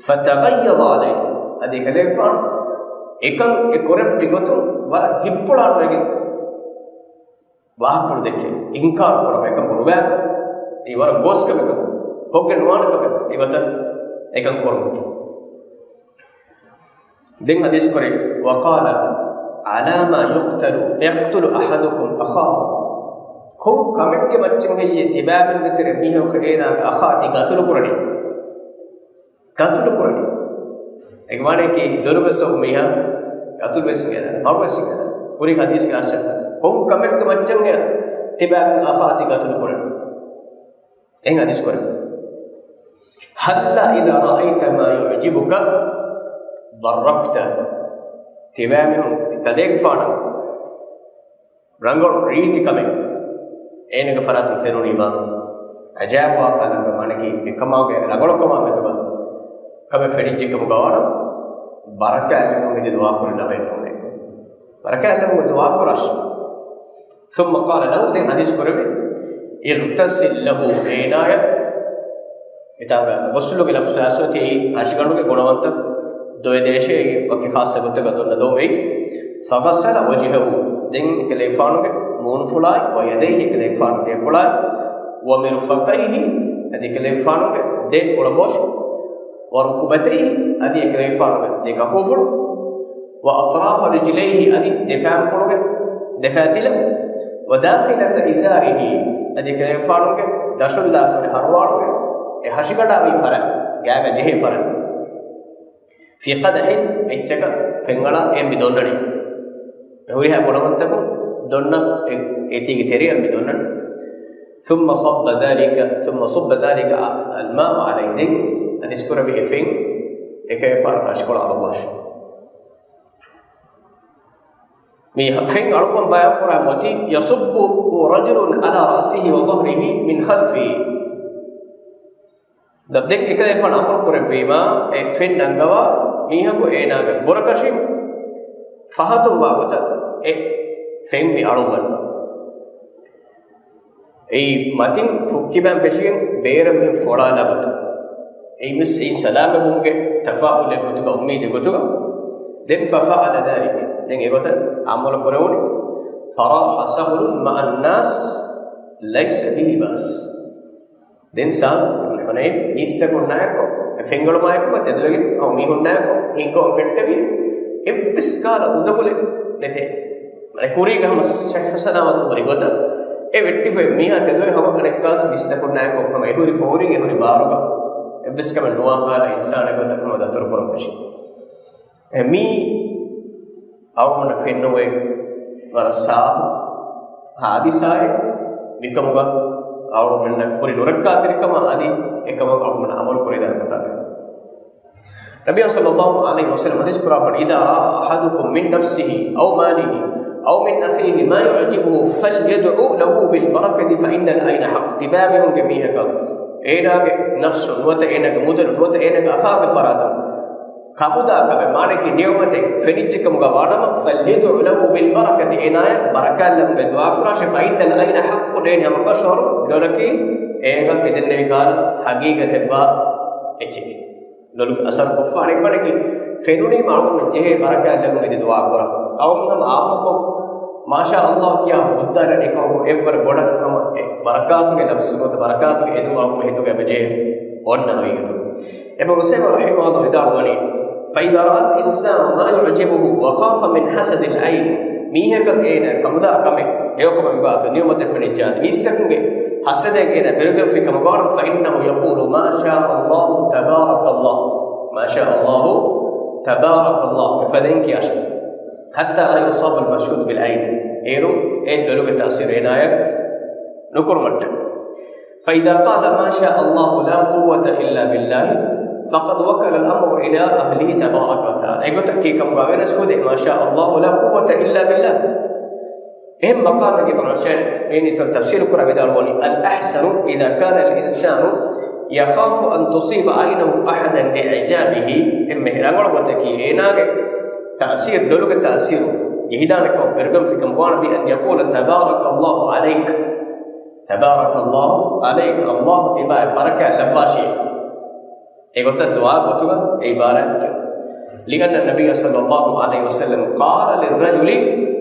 فتغيظ عليه، އަދި އެކަލޭގެފާނު އެކަން އެ ކުރެއްވި ގޮތުން ވަރަށް ހިތްޕުޅާނުވެގެން ވާހަކަފުޅު ދެއްކެވި. އިންކާރު ކުރަމުން އެކަން ނުވާނެ. އެއީ ވަރަށް ގޯސް ކަމެއް، ކޮށްގެން ނުވާނެ ކަމެއް. އެގޮތަށް އެކަން ކުރުމަކީ. ދެން ޙަދީޘް ކުރޭ، وقال على ما يقتل، يقتل أحدكم أخاه. ކޮން ކަމެއްގެ މައްޗަށް ހެއްޔޭ ތިބާމެންގެ ތެރެ މީހަކު އޭނާގެ އަޚާ ތި ގަތުލު ކުރަނީ؟ ގަތުލު ކުރަނީ. އޭގެ މާނައަކީ ލޮލުގެ ސަބަބުން މީހާ ގަތުލު ވެސް ވެދާނެ، މަރު ވެސް ވެދާނެ. ކުރިން ޙަދީޘްގަ އަސްލު ކޮން ކަމެއްގެ މައްޗަށް ހެއްޔޭ ތިބާމެންގެ އަޚާ ތި ގަތުލު ކުރަނީ؟ އެހެން ޙަދީޘް ކުރޭ. هلا إذا رأيت ما يعجبك ضربته. ތިބާމެން ކަލޭގެފާނަށް ރަނގަޅު ރީތި ކަމެއް އޭނަގެ ފަރާތުން ފެނުނީމާ، އަޖައިބުވާ ކަހަލަ މާނައަކީ އެކަމާގެ ރަނގަޅުކަމާ މެދުގަ ކަމެއް ފެނިއްޖެކަމުގަ ވާނަމަ، ބަރަކާތް ލިބުން އެދި ދުޢާކުރި ނަމެއް ނޫނޭ. ބަރަކާތް ލިބުން އެދި ދުޢާކުރާށި. ثم قال له، ދެން ޙަދީޘް ކުރެވި، اغتسل له، އޭނާޔަށް އެތާގަ ޣުސްލުގެ ލަފްޒު އައިސްފަ އޮތީ އަށިގަނޑުގެ ގުނަވަންތަ ދޮވެ ދޭށޭ، ވަކި ޚާއްޞަ ގޮތަކަށް ދޮންނަ ދޮވެ. فغسل وجهه، ދެން އެކަލޭގެފާނުގެ މޫނުފުޅާއި، ويديه، އެކަލޭގެފާނުގެ ދެ ކުޅާ، ومرفقيه، އަދި އެކަލޭގެފާނުގެ ދެ ކުޅަބޯށި، وركبتيه، އަދި އެކަލޭގެފާނުގެ ދެ ކަކުފުޅު، وأطراف رجليه، އަދި ދެ ފާންޕުޅުގެ ދެ ފައިތިލަ، وداخلة إزاره، އަދި އެކަލޭގެފާނުގެ ދަށުން ލާފަރި ހަރުވާޅުގެ އެ ހަށިގަނޑާ ވީ ފަރާތް، ގާގަ ޖެހޭ ފަރާތް. في قدح، އެއްޗަކަށް ފެންއަޅާ އެ މި ދޮންނަނީ. ހުރިހާ ގުނަވަންތަކުން ދޮންނަ އެ، އޭތީގެ ތެރެއަށް މި ދޮންނަނީ. ثم صب ذلك، ثم صب ذلك الماء عليه، ދެން ޙަދީޘް ކުރެވި އެ ފެން އެކަލޭގެފާނު ހަށިކޮޅަށް އަޅުއްވާށި. މި ފެން އަޅުކަން ބަޔާންކުރާ މޮތި، يصبه رجل على رأسه وظهره من خلفه. ދ-، ދެން އެކަލޭގެފާނު އަމުރު ކުރެއްވީމާ، އެ ފެން ނަންގަވާ މީހަކު އޭނާގެ ބުރަކަށިން ފަހަތުން ވާ ގޮތަށް އެ ފެން މި އަޅުއްވަން. އެއީ މަތިން ފުއްކިބައިން ފެށިގެން ބޭރަށް މި ފޮޅާލާ ގޮތަށް. އެއީ ވެސް އެއީ ސަލާމަތްވުމުގެ ތަފާއުލެއް ގޮތުގަ، އުއްމީދެއް ގޮތުގަ. ދެން ففعل ذلك، ދެން އެގޮތަށް އަމަލު ކުރެވުނީ. فراح سهل مع الناس ليس به بأس. ދެން ސާލު އަނެއް މީސްތަކުންނާއެކު، އެ ފެންގަޅުމާއެކު ތެދުވެގެން އައު މީހުންނާއެކު ހިނގައު ފެއްޓެވި، އެއްވެސް ކަހަލަ އުނދަގުލެއް ނެތޭ. މަނެ ކުރީގަ ހަމަ ޞިއްޙަ ސަލާމަތު ހުރި ގޮތަށް އެ ވެއްޓިފައި މީހާ ތެދުވެ ހަމަ އަނެއްކާސް މީސްތަކުންނާއެކު ހަމަ އެ ހުރި ފޯރިން އެ ހުރި ބާރުގަ އެއްވެސް ކަމެއް ނުވާ ކަހަލަ އިންސާނެއް ގޮތަށް ހަމަ ދަތުރު ކުރަން ފެށި. އެ މީ އަޅުގަނޑަށް ފެންނަ އޮތް ވަރަށް ސާފު ހާދިސާއެއް. މިކަމުގަ އަޅުގަނޑަށް ކުރި ނުރައްކާތެރިކަމަށް އަދި އެކަމަށް އަޅުގަނޑު އަމަލު ކުރެވިދާނެ ގޮތާ. ނަބިއްޔާ ޞައްލައްލާހު ޢަލައިހި ވަސައްލަމަ ޙަދީޘް ކުރާ، إذا رأى أحدكم من نفسه أو ماله أو من أخيه ما يعجبه فليدع له بالبركة فإن العين حق. ތިބާމީހުންގެ މީހަކަށް އޭނާގެ ނަފްސު ނުވަތަ އޭނާގެ މުދަލު ނުވަތަ އޭނާގެ އަޚާގެ ފަރާތުން ކަމުދާ ކަމެއް، މާނައަކީ ނިޢުމަތެއް ފެނިއްޖެކަމުގަ ވާނަމަ، فليدع له بالبركة، އޭނާޔަށް ބަރަކާތް ލައްވުމުގެ ދުޢާ ކުރާށޭ، فإن العين حق، އޭނަ ހަމަކަށަވަރު ލޮލަކީ އޭގަ މިދެންނެވި ކަހަލަ ހަގީގަތެއްބާ، އެއްޗެކޭ. ލޮލު އަސަރު ކޮށްފާނެ އެއްވަނަކީ ފެނުނީމަ އަޅުގަނޑު ޖެހޭ ބަރަކާތް ލެއްވުމަށް ދުޢާ ކުރަން. އަވަމުން ހަމަ އާއްމުކޮށް، މާޝާ އައްލާހު ކިޔާ ފުއްދާލަން އެކަމަކު އެއްވަރު ބޮޑަށް ހަމަ އެ ބަރަކާތުގެ ލަފްޒު ނުވަތަ ބަރަކާތުގެ އެދުމަށް އަޅުގަނޑު ހިތުގަ އެބަ ޖެހޭ. އޮންނަ ހަގީގަތު. އިމާމު ރުސައިމީ ރަޙިމަހުﷲ ވިދާޅުވަނީ، فإذا رأى الإنسان ما يعجبه وخاف من حسد العين، މީހަކަށް އޭނާ ކަމުދާ ކަމެއް، ހެޔޮކަމެއް ވާތު ނިޢުމަތެއް ފެނިއްޖާ، މީސްތަކުންގެ ހަސަދައިން އޭނާ ބިރުގަންފި ކަމަށް ވާނަމަ، فإنه يقول ما شاء الله تبارك الله، ما شاء الله تبارك الله، މިފަދައިން ކިޔާށޭ. حتى لا يصاب المحسود بالعين، އޭރު އެ ލޮލުގެ ތައުސީރު އޭނާއަށް ނުކުރުމަށްޓަކައި. فإذا قال ما شاء الله لا قوة إلا بالله فقد وكل الأمر إلى أهله تبارك وتعالى. އެގޮތަށް ކީކަމުގަ ވެސް ފުދޭ، ما شاء الله لا قوة إلا بالله. އެހެން މަޤާމެއްގެ ބަރަށެ މި ނިސްބަތު ތަފްސީރު ކުރާ ވިދާޅުވަނީ، الأحسن إذا كان الإنسان يخاف أن تصيب عينه أحدا لإعجابه، އެންމެ ރަނގަޅު ގޮތަކީ އޭނާގެ ތައުސީރު، ލޮލުގެ ތައުސީރު ޖެހިދާނެ ކަމަށް ބިރުގަންފިކަމަށް ވާނަމަ، بأن يقول تبارك الله عليك، تبارك الله عليك، އައްލާހު ތިބާއަށް ބަރަކާތް ލައްވާށޭ. އެގޮތަށް ދުޢާ ގޮތުގަ އެ ޢިބާރާތް ކިޔުން. لأن النبي صلى الله عليه وسلم قال للرجل،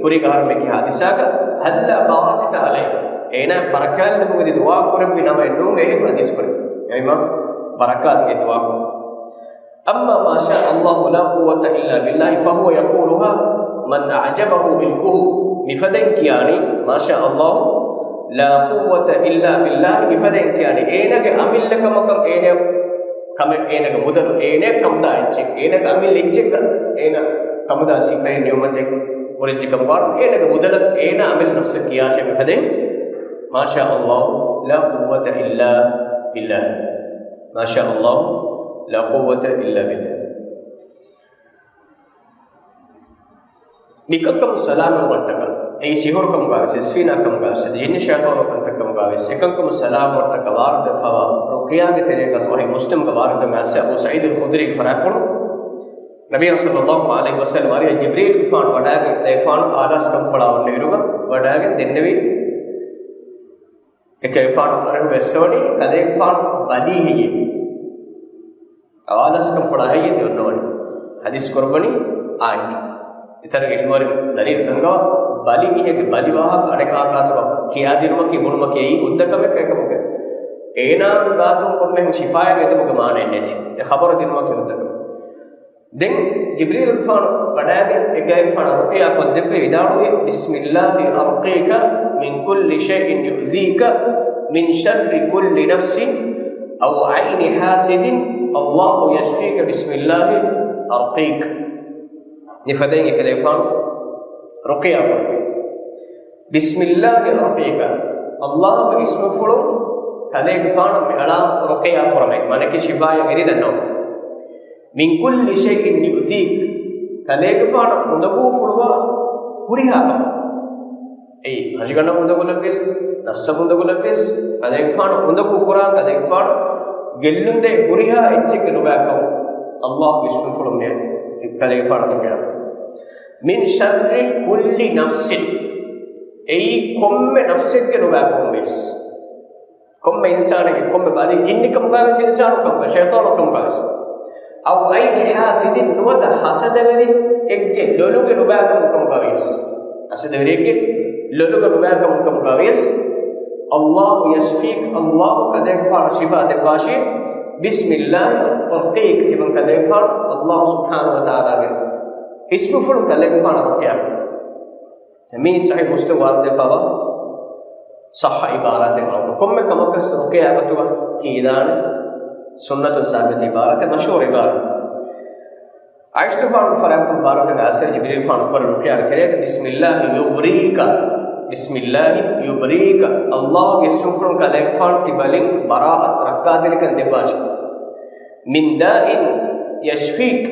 ކުރީގެ އަހަރުމެން ކިޔާ ޙަދީޘަކަށް، هلا باركت عليه، އޭނާ ބަރަކާތް ލިބުމަށް ދުޢާ ކުރެއްވި ނަމަ ނޫން އެހެން ޙަދީޘް ކުރި. އެހެންމަ ބަރަކާތްގެ ދުޢާ ކުރި. أما ما شاء الله لا قوة إلا بالله فهو يقولها من أعجبه ملكه، މިފަދައިން ކިޔާނީ، ما شاء الله لا قوة إلا بالله، މިފަދައިން ކިޔާނީ އޭނާގެ އަމިއްލަ ކަމަކަށް އޭނާ ކަމެއް، އޭނާގެ މުދަލު، އޭނާ ކަމުދާ އެއްޗެއް، އޭނާގެ އަމިއްލަ އެއްޗެއްގަ އޭނާ ކަމުދާ ސިފައެއް ނިޢުމަތެއް ކުރެއްޖެ ކަމަށް ވާނަމަ، އޭނާގެ މުދަލަށް އޭނާ އަމިއްލަ ނަފްސަށް ކިޔާށޭ މިފަދައިން، ما شاء الله لا قوة إلا بالله، ما شاء الله لا قوة إلا بالله. މިކަންކަމުން ސަލާމަތްވުމަށްޓަކައި، އެއީ ސިހުރުކަމުގަވެސް، އިސްފީނާ ކަމުގަވެސް، ޖިންނި ޝައިޠާނު ކަންތައް ކަމުގަވެސް، އެކަންކަމުން ސަލާމަތްވުމަށްޓަކައި ވާރިދުވެފަވާ ރުޤިޔާގެ ތެރޭގަ ޞަޙީޙު މުސްލިމްގަ ވާރިދުވެ އައިސް އަބޫ ސަޢީދުލް ޚުދްރީގެ ފަރާތުން ނަބީ ޞައްލައްލާހު ޢަލައިހި ވަސައްލަމް އަރިއަށް ޖިބްރީލްގެފާނު ވަޑައިގެން ކަލޭގެފާނު އާލާސްކަންފުޅާ އޮންނަ އިރުގަ ވަޑައިގެން ދެންނެވި. އެކަލޭގެފާނު އަރިހުގަ އެއްސެވަނީ ކަލޭގެފާނު ބަލީ ހެއްޔޭ؟ އާލާސްކަންފުޅާ ހެއްޔޭ ތި އޮންނަވަނީ؟ ޙަދީޘް ކުރައްވަނީ އާނއެކޭ. އެތަނުގެ ޢިލްމުވެރިން ދަލީލު ނަންގަވާ، ބަލި މީހެއްގެ ބަލި ވާހަކަ އަނެކާ ގާތުގަ ކިޔާދިނުމަކީ ބުނުމަކީ އެއީ ހުއްދަ ކަމެއް އެކަމުގަ، އޭނާގެ ގާތުން ކޮންމެހެން ޝިފާއެއް އެދުމުގެ މާނައެއް ނެތި. އެ ޚަބަރު ދިނުމަކީ ހުއްދަ ކަމެއް. ދެން ޖިބްރީލުގެފާނު ވަޑައިގެން އެކަލޭގެފާނަށް ރުޤިޔާ ކޮށްދެއްވި ވިދާޅުވި، بسم الله أرقيك من كل شيء يؤذيك من شر كل نفس أو عين حاسد، الله يشفيك، بسم الله أرقيك. މިފަދައިން އެކަލޭގެފާނު ރުޤިޔާ ކުރެއްވި. بسم الله أرقيك، އައްލާހުގެ އިސްމުފުޅުން ކަލޭގެފާނަށް މިއަޅާ ރުޤިޔާ ކުރަމޭ، މާނައަކީ ޝިފާއަށް އެދިދަންނަވަން. من كل شيء يؤذيك، ކަލޭގެފާނަށް އުނދަގޫފުޅުވާ ހުރިހާ ކަމެއް. އެއީ، ހަށިގަނޑަށް އުނދަގުލަށްވިޔަސް، ނަފްސަށް އުނދަގުލަށްވިޔަސް، ކަލޭގެފާނަށް އުނދަގޫ ކުރާ، ކަލޭގެފާނަށް ގެއްލުންދޭ ހުރިހާ އެއްޗެއްގެ ނުބައިކަމުން އައްލާހުގެ އިސްމުފުޅުން މި ކަލޭގެފާނަށް ރުޤިޔާ. من شر كل نفس، އެއީ ކޮންމެ ނަފްސެއްގެ ނުބައިކަމުން ވެސް. ކޮންމެ އިންސާނެއްގެ، ކޮންމެ ބަލި، ޖިންނިކަމުގައި ވެސް އިންސާނުކަމުގައި، ޝައިޠާނުކަމުގައި ވެސް. أو عين حاسد، ނުވަތަ ހަސަދަވެރިއެއްގެ ލޮލުގެ ނުބައިކަމުކަމުގައި ވެސް. ހަސަދަވެރިއެއްގެ ލޮލުގެ ނުބައިކަމުކަމުގައި ވެސް. الله يشفيك، އައްލާހު ކަލޭގެފާނަށް ޝިފާ ދެއްވާށި. بسم الله أرقيك، ތިމަން ކަލޭގެފާނު އައްލާހު ސުބްޙާނަހު ވަތަޢާލާގެ އިސްމުފުޅުން ކަލޭގެފާނަށް ރުޤިޔާ. މީ ޞަޙީޙު މުސްލިމް ވާރިދުވެފަވާ ޞައްޙަ ޢިބާރާތެއް ވާން. ކޮންމެ ކަމަކަށް ރުޤިޔާ ގޮތުގަ ކިޔާލާނެ ސުންނަތުން ސާބިތު ޢިބާރާތެއް، މަޝްހޫރު ޢިބާރާތެއް. ޢާއިޝަތުގެފާނު ފަރާތުން ވާރިދުވެ އައިސް ޖިބްރީލުގެފާނު ކުރި ރުޤިޔާގެ ތެރޭގަ، بسم الله يبريك، بسم الله يبريك، އައްލާހުގެ އިސްމުފުޅުން ކަލޭގެފާނު ތިބަލިން ބަރާއަތް ރައްކާތެރިކަން ދެއްވާށި. من داء يشفيك،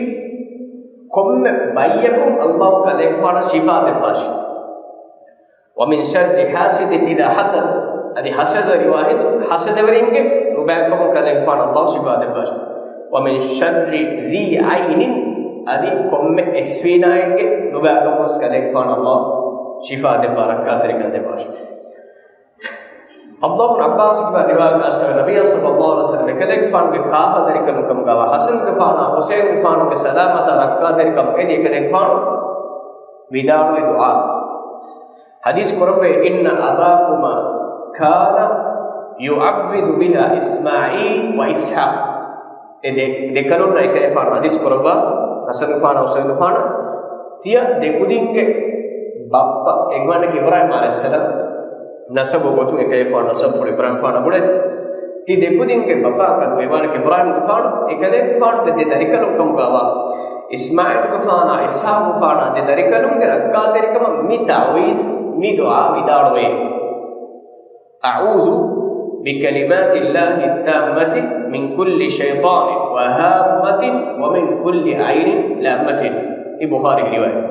ކޮންމެ ބައްޔަކުން އައްލާހު ކަލޭގެފާނަށް ޝިފާ ދެއްވާށި. ومن شر حاسد إذا حسد، އަދި ހަސަދަވެރިވާހިނދު ހަސަދަވެރިންގެ ނުބައިކަމުން ކަލޭގެފާނަށް އައްލާހު ޝިފާ ދެއްވާށި. ومن شر ذي عين، އަދި ކޮންމެ އެސްފީނާއެއްގެ ނުބައިކަމުން ކަލޭގެފާނަށް އައްލާހު ޝިފާ ދެއްވާ ރައްކާތެރިކަން ދެއްވާށި. ޢަބްދުﷲ ބިން ޢައްބާސްގެ ރިވާޔަތް އަސްވެ ނަބިއްޔާ ޞައްލަﷲ ޢަލައިހި ވަސައްލަމަ އެކަލޭގެފާނުގެ ކާފަ ދަރިކަލުން ކަމުގަވާ ޙަސަންގެފާނާ ޙުސައިންގެފާނުގެ ސަލާމަތާ ރައްކާތެރިކަމަށް އެދި އެކަލޭގެފާނު ވިދާޅުވި ދުޢާ. ޙަދީޘް ކުރައްވައި، إن أباكما كان يعوذ بها إسماعيل وإسحاق. އެ ދެ، ދެކަލުންނަށް އެކަލޭގެފާނު ޙަދީޘް ކުރައްވާ، ޙަސަންގެފާނާ ޙުސައިންގެފާނާ ތިޔަ ދެކުދިންގެ ބައްޕަ އެކަލޭގެފާނު އިބްރާހީމް ޢަލައިހިއްސަލާމް ނަސަބު ގޮތުން އެކަލޭގެފާނު ނަސަބުފުޅު އިބްރާހީމްގެފާނާ ބުނެ. ތި ދެކުދިންގެ ބައްޕަ އެކަލޭގެފާނު އިބްރާހީމްގެފާނު އެކަލޭގެފާނުގެ ދެ ދަރިކަލުން ކަމުގަވާ އިސްމާޢީލްގެފާނާ އިސްޙާޤުގެފާނާ ދެ ދަރިކަލުންގެ ރައްކާތެރިކަމަށް މި ތަޢުވީޛު، މި ދުޢާ ވިދާޅުވޭ. أعوذ بكلمات الله التامة من كل شيطان وهامة ومن كل عين لامة. އެ ބުޚާރީގެ ރިވާޔަތް.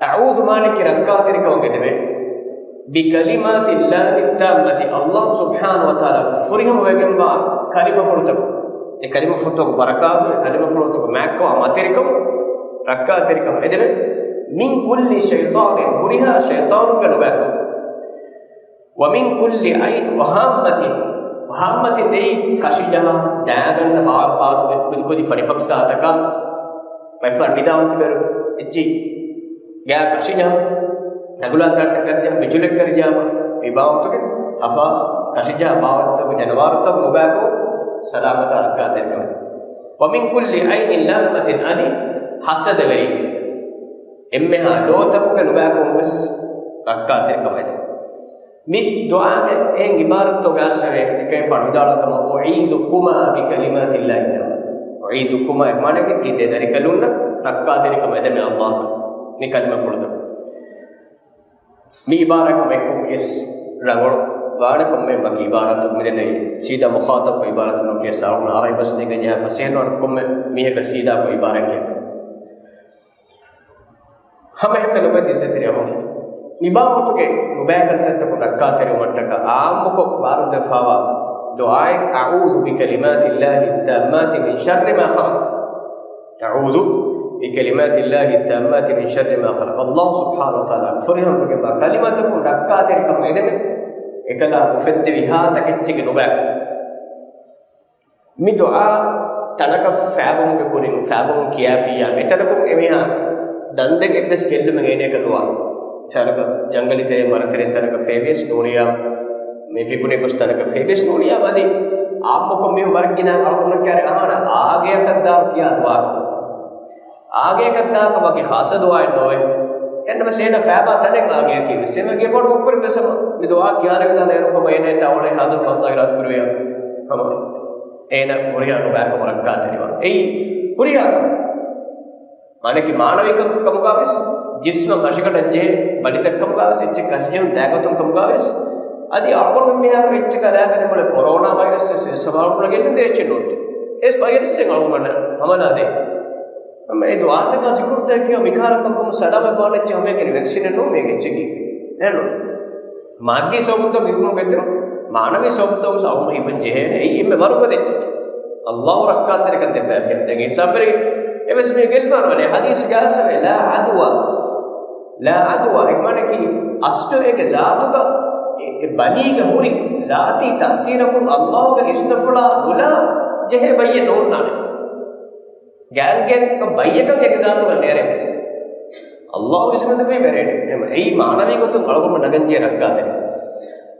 އަޢޫޛު މާނައަކީ ރައްކާތެރިކަމަށް އެދެމޭ. بكلمات الله التامة، ﷲ ސުބްޙާނަހޫ ވަތަޢާލާގެ ފުރިހަމަވެގެންވާ ކަލިމަފުޅުތަކު، އެ ކަލިމަފުޅުތަކު ބަރަކާތު، އެ ކަލިމަފުޅުތަކު މާތްކޮށް މަތިވެރިކަމު، ރައްކާތެރިކަމަށް އެދެމޭ. من كل شيطان، ހުރިހާ ޝައިޠާނުންގެ ނުބައިކަމު. ومن كل عين، وهامة، ވަހާމަތިން އެއީ ކަށިޖަހާ ދާގަންނަ ބާވަތް ބާވަތުގެ ކުދި ކުދި ފަނިފަކްސާތަކާ، ބައެއްފަހަރު ނިދާވަތިވެރި އެއްޗި ގާ ކަށިޖަހާ، ނަގުލާ ކަށިޖަހާ، ބިޖުލެއް ކަށިޖަހާ، މި ބާވަތުގެ ހަފާ ކަށިޖަހާ ބާވަތުގެ ޖަނަވާރުތައް ނުބައިކަމު ސަލާމަތާ ރައްކާތެރިކަމެއް. ومن كل عين لامة، އަދި ހަސަދަވެރި އެންމެހާ ލޯތަކުގެ ނުބައިކަމުން ވެސް ރައްކާތެރިކަމަށް އެދެން. މި ދުޢާގެ އެހެން ޢިބާރަތްތައް ގާސްވެ އެކައިފާނު ވިދާޅުވި ކަމަށް، أعيذكما بكلمات الله التامة. أعيذكما އެ މާނައަކީ ތި ދެ ދަރިކަލުންނަށް ރައްކާތެރިކަމަށް އެދެމޭ ﷲ މި ކަލިމަފުޅުތަކުން. މި ޢިބާރާތް ކަމެއް ކިޔަސް ރަނގަޅު ވާނެ ކޮންމެ ވަކި ޢިބާރާތު މިދެންނެވި ސީދާ މުޚާޠަބު ޢިބާރާތު ނުކިޔަސް އަޅުގަނޑު އަރަބި ބަސް ނޭނގެން ޖެހޭ ފަސޭހަ ނުވާނެ ކޮންމެ މީހަކަށް ސީދާކޮށް ޢިބާރާތް ކިޔަން. ހަމަ އެހެންމެ ލޮބުވެތި އިއްޒަތްތެރި އަމިއްލަ މި ބާވަތުގެ ނުބައިކަންތައްތަކުން ރައްކާތެރިވުމަށްޓަކާ ޢާއްމުކޮށް ވާރުދެއްވާފައިވާ ދުޢާއެއް، أعوذ بكلمات الله التامات من شر ما خلق. أعوذ بكلمات الله التامات من شر ما خلق. ﷲ ސުބްޙާނަހޫ ވަތަޢާލާ ފުރިހަމަވެގެންވާ ކަލިމަތަކުން ރައްކާތެރިކަމަށް އެދެމެ، އެކަލާ އުފެއްދެވި ހާ ތަކެއްޗެއްގެ ނުބައިކަން. މި ދުޢާ ތަނަކަށް ފޭބުމުގެ ކުރިން، ފޭބުމުން ކިޔާފިއްޔާ، އެތަނަކުން އެމީހާ ދަންދެން އެއްވެސް ގެއްލުމެއް އޭނައަކަށް ނުވާ. މިސާލަކަށް، ޖަންގަލި ތެރޭ، މަރަ ތެރޭ ތަނަކަށް ފޭބިޔަސް ނޫނިއްޔާ، މި ޕިކުނިކް ގޮސް ތަނަކަށް ފޭބިޔަސް ނޫނިއްޔާ، އަދި އާއްމުކޮށް މީހުން ވަރަށް ގިނަ އަޅުގަނޑު ކިޔާ އަހާނެ އާގެއަކަށް ދާ ކިޔާ ދުޢާ. އާގެއަކަށް ދާކަށް ވަކި ޚާއްޞަ ދުޢާއެއް ނޯވޭ. އެހެންނަމަވެސް އޭނަ ފޭބާ ތަނެއް އާގެއަކީ ވެސް. އެމަ ގެ ބޮޑު މުކުރި ވެސް މި ދުޢާ ކިޔާލެވިދާނެ އޭރު ކޮބާ އޭނަ އެތާ އޮޅޭ ހާދަ ކަންތާ އިރާދަ ކުރެވިޔާ. ހަމަ އޭނަ ހުރިހާ ނުބައިކަމަށް ރައްކާތެރިވާ. އެއީ ހުރިހާ ކަމެއް. މާނައަކީ މާނަވީ ކަމުގަވެސް، ޖިސްމަށް ހަށިގަނޑަށް ޖެހޭ ބަލިތައް ކަމުގަވެސް، އެއްޗެއް ކަށިޖެހުން ދާގޮތުން ކަމުގަވެސް، އަދި އަޅުގަނޑު މިހާރު އެއްޗެއް ކަލާގެން މުޅެ ކޮރޯނާ ވައިރަސް ވެސް ސަމާލުކުރަން ގެންނަ ދޭ އެއްޗެއް ނޫން. އެސް ވައިރަސްއެއް އަޅުގަނޑަށް ހަމަލާ ދޭ. އަމަ އެ ދުޢާތަކާ ޒިކުރުތަކާ ކިޔާ މިކަހަލަ ކަމަކުން ސަލާމަތް ވާނެ އެއްޗެއް ހަމައެކަނި ވެކްސިނެއް ނޫން މީގެ އެއްޗަކީ. އެހެންނު. މާއްދީ ސަބަބުތައް ވިކުނު ގެތެރު، މާނަވީ ސަބަބުތައް ސަބަބު ހިމެން ޖެހޭނެ. އެއީ އެންމެ ވަރުގަދަ އެއްޗެކޭ. ﷲ ރައްކާތެރިކަން ދެއްވާފިޔާ. ދެން އެ ހިސާބުވެރި އެވެސް މީ ގެއްލުވާނެ ވަނީ ޙަދީޘް ގާސްވެ، لا عدوى. لا عدوى އެ މާނައަކީ އަސްލު އޭގެ ޒާތުގަ އެ، އެ ބަލީގެ ހުރި ޒާތީ ތައުސީރަކުން ﷲ ގެ އިޒްނަފުޅާ ނުލާ ޖެހޭ ބައްޔެއް ނޯންނާނެ. ގާތްގަނޑަކަށް ބައްޔަކަށް އޭގެ ޒާތުގަ ނެރެން. ﷲ އިޒްނަތު ވީ ވެރޭނެ. އެމަ އެއީ މާނަވީ ގޮތުން އަޅުގަނޑު ނަގަންޖެހޭ ރައްކާތެރި.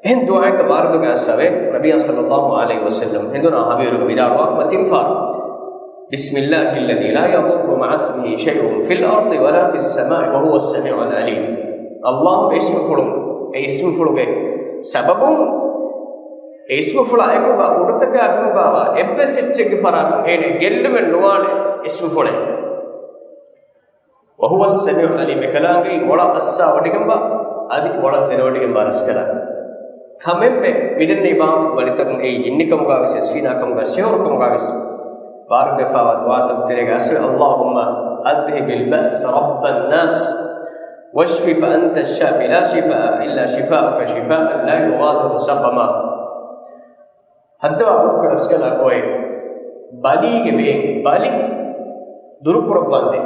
އެހެން ދުޢާއެއް ވާރިދު ގާސްވެ، ނަބިއްޔާ ޞައްލަﷲ ޢަލައިހި ވަސައްލަމް ހެނދުނާ ހަވީރުގަ ވިދާޅުވާ މަތިންފާރު، بسم الله الذي لا يضر مع اسمه شيء في الأرض ولا في السماء وهو السميع العليم. ﷲ ގެ އިސްމުފުޅުން، އެ އިސްމުފުޅުގެ ސަބަބުން އެ އިސްމުފުޅާ އެކުގަ އުޑުތަކާ ބިމުގަވާ އެއްވެސް އެއްޗެއްގެ ފަރާތުން އޭނަ ގެއްލުމެއް ނުވާނެ އިސްމުފުޅެއް. وهو السميع العليم، އެކަލާނގެ މޮޅަށް އައްސާވޮޑިގެންވާ، އަދި މޮޅަށް ދެނެވޮޑިގެންވާ ރަސްކަލާނގެ. ހަމެއްމެ މިދެންނެވި ބާވަތު ބަލިތަކުން އެއީ ޖިންނިކަމުގަވެސް، އެސްފީނާކަމުގަ، ސިހުރުކަމުގަވެސް ވާރިދުވެފައިވާ ދުޢާތައް ތެރޭގަ އަސްވެ، اللهم أذهب البأس رب الناس واشف فأنت الشافي لا شفاء إلا شفاؤك شفاء لا يغادر سقما. ހައްދަވާ ބޮޑުކޮށް ރަސްކަލާ ކޮއެ ބަލީގެ ބޭ، ބަލި ދުރުކުރައްވާނދޭ.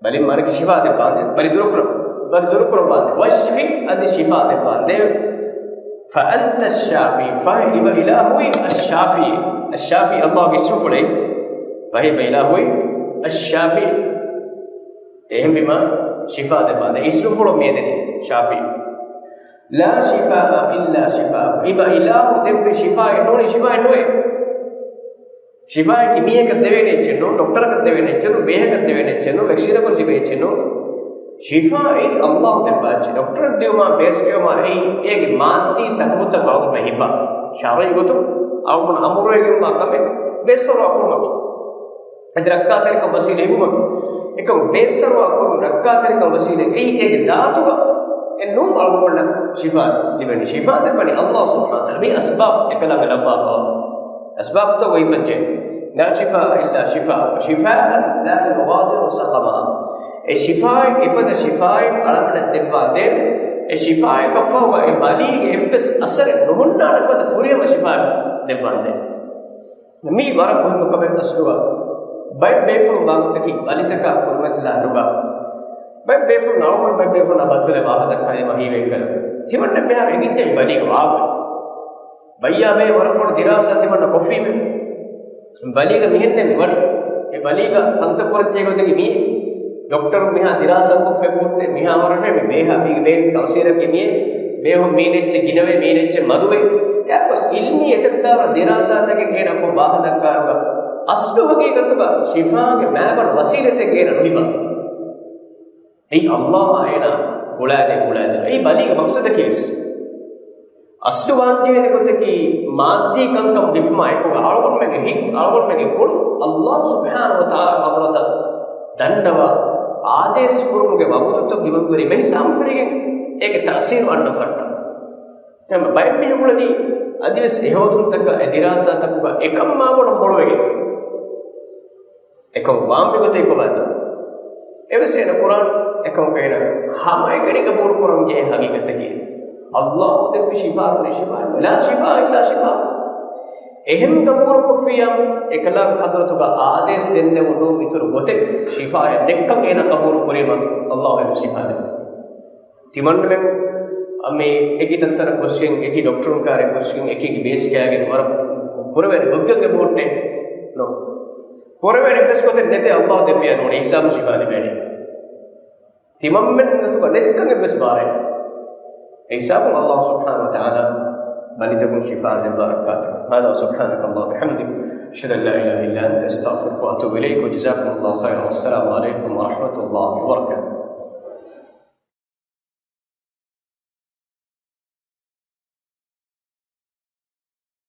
ބަލި މާނައަކީ ޝިފާ ދެއްވާނދޭ. ބަލި ދުރުކުރަ، ބަލި ދުރުކުރައްވާނދޭ. ވަޝްފި އަދި ޝިފާ ދެއްވާނދޭ. فأنت الشافي، ފަހެ އެބަ އިލާހުވީ އައްޝާފީ. އައްޝާފީ ﷲ ގެ އިސްމުފުޅެއް. ފަހެ އެބަ އިލާހުވީ އައްޝާފީ. އެހެންވީމަ ޝިފާ ދެއްވާނދޭ. އިސްމުފުޅު މިއެދެނީ ޝާފީ. لا شفاء إلا شفاؤك. އެބަ އިލާހު ދެއްވި ޝިފާއެއް ނޫނީ ޝިފާއެއް ނުވޭ. ޝިފާއަކީ މީހަކަށް ދެވޭނެ އެއްޗެއް ނޫން، ޑޮކްޓަރަކަށް ދެވޭނެ އެއްޗެއް ނޫން، ބޭހަކަށް ދެވޭނެ އެއްޗެއް ނޫން، ވެކްސިނަކުން ލިބޭ އެއްޗެއް ނޫން. ޝިފާއީ ﷲ ދެއްވާ އެއްޗެއް. ޑޮކްޓަރަށް ދިއުމާ، ބޭސް ކެއުމާ އެއީ އޭގެ މާއްދީ ސަބަބުތައް އަޅުގަނޑުމެން ހިފާ. ޝަރުޢީ ގޮތުން އަޅުގަނޑު އަމުރުވެގެންވާ ކަމެއް ބޭސްފަރުވާ ކުރުމަކީ. އަދި ރައްކާތެރިކަން ވަސީލަ ހިފުމަކީ. އެކަމު ބޭސްފަރުވާ ކުރުން ރައްކާތެރިކަން ވަސީލަ އެއީ އޭގެ ޒާތުގަ އެއް ނޫން އަޅުގަނޑަށް ޝިފާ ލިބެނީ. ޝިފާ ދެއްވަނީ ﷲ ސުބްޙާނަހޫ ވަތަޢާލާ. މި އަސްބާބު އެކަލާނގެ ލައްވާފަވާ އަސްބާބުތައް އޮތް ފައްޖެ. لا شفاء إلا شفاؤك شفاء لا يغادر سقما. އެ ޝިފާއެއް، އެފަދަ ޝިފާއެއް އަޅަމެނަށް ދެއްވާ ދޭ. އެ ޝިފާއަކަށްފަހުގަ އެ ބަލީގެ އެއްވެސް އަސަރެއް ނުހުންނާނެ ފަދަ ފުރިހަމަ ޝިފާއެއް ދެއްވާނދޭ. މީ ވަރަށް މުހިއްމު ކަމެއް އަސްލުގަ. ބައެއް ބޭފުޅުން ވާގޮތަކީ ބަލިތަކާ ކުރިމަތިލާ އިރުގަ ބައެއް ބޭފުޅުން އަޅުގަނޑު ބައެއް ބޭފުޅުންނާ ބައްދަލުވެ ވާހަކަ ދައްކާލީމަ ހީވޭ ކަލަ. ތިމަންނަ މިހާރު އެނގިއްޖެ މި ބަލީގަ ވާގޮތް. ބައްޔާ ބޭ ވަރަށް ބޮޑު ދިރާސާ ތިމަންނަ ކޮށްފީމެ. ބަލީގަ މިހެންނެ މި ވަނީ. މި ބަލީގަ ކަންތައް ކުރައްޖެ ގޮތަކީ މީ. ޑޮކްޓަރު މިހާ ދިރާސާ ކޮށްފައި ބޯޓެ މިހާ ވަރަށް މި ބޭހާ މީގެ ބޭން ތައުސީރަކީ މިއޭ. ބޭހުން މީނެއްޗެއް ގިނަވޭ، މީނެއްޗެއް މަދުވޭ. އެއަށް ގޮސް އިލްމީ އެތައް ބާރު ދިރާސާތަކެއް އޭނަ ކޮށް ވާހަކަ ދައްކާރުގަ އަސްލު ހަގީގަތުގަ ޝިފާގެ މައިގަނޑު ވަސީލަތެއް އޭނަ ނުހިބާ. އެއީ ﷲ އާ އޭނާ ގުޅާދޭ، ގުޅާދޭ. އެއީ ބަލީގެ މަޤްޞަދަކީ ވެސް. އަސްލު ވާންޖެހޭނެ ގޮތަކީ މާއްދީ ކަންކަން ހިފުމާ އެކުގަ އަޅުގަނޑުމެންގެ ހިތް، އަޅުގަނޑުމެންގެ ކޮޅު ﷲ ސުބްޙާނަހޫ ވަތަޢާލާ ޙަޟްރަތަށް ދަންނަވާ އާދޭސް ކުރުމުގެ ވަގުތުތައް ހިމަންވެރި މެހިސާބު ކުރިގެން އޭގެ ތައުސީރު އަންނަން ފައްޓާ. އެހެން ބައެއް މީހުން އުޅެނީ އަދިވެސް އެހޯދުންތަކާ އެ ދިރާސާތަކުގަ އެކަން މާބޮޑަށް މޮޅުވެގެން. އެކަން ވާންވީ ގޮތެއް ކޮބާތޯ؟ އެވެސް އޭނަ ކުރާން އެކަމަކަށް އޭނަ ހަމައެކަނި ގަބޫލު ކުރަން ޖެހޭ ހަގީގަތަކީ ﷲ ދެއްވި ޝިފާ ނޫނީ ޝިފާ، لا شفاء إلا شفاؤك. އެހެން ގަބޫލު ކޮށްފިއްޔާ އެކަލާނގެ ޙަޟްރަތުގަ އާދޭސް ދެންނެވުނު މިތުރު ގޮތެއް ޝިފާއެއް ނެތްކަން އޭނަ ގަބޫލު ކުރީމަ ﷲ އޭނަ ޝިފާ ދެއްވާ. ތިމަންނަމެން މި އެކި ތަންތަނަށް ގޮސްގެން، އެކި ޑޮކްޓަރުން ކާރެއް ގޮސްގެން، އެކި އެކި ބޭސް ކާގެން ވަރަށް ކުރެވޭނެ ގޮތްގަ ބޯޓެއް ނޯ. ކުރެވޭނެ އެއްވެސް ގޮތެއް ނެތޭ ﷲ ދެއްވިޔާ ނޫނީ ހިސާބު ޝިފާ ލިބޭނީ. ތިމަންމެން ގޮތުގަ ނެތްކަން އެއްވެސް ބާރެއް. އެ ހިސާބުން ﷲ ސުބްޙާނަހޫ ވަތަޢާލާ ބަލިތަކުން ޝިފާ ދެއްވާ ރައްކާތެރި. هذا وسبحانك اللهم وبحمدك، أشهد أن لا إله إلا أنت، أستغفرك وأتوب إليك، وجزاكم الله خيرا، والسلام عليكم ورحمة الله وبركاته.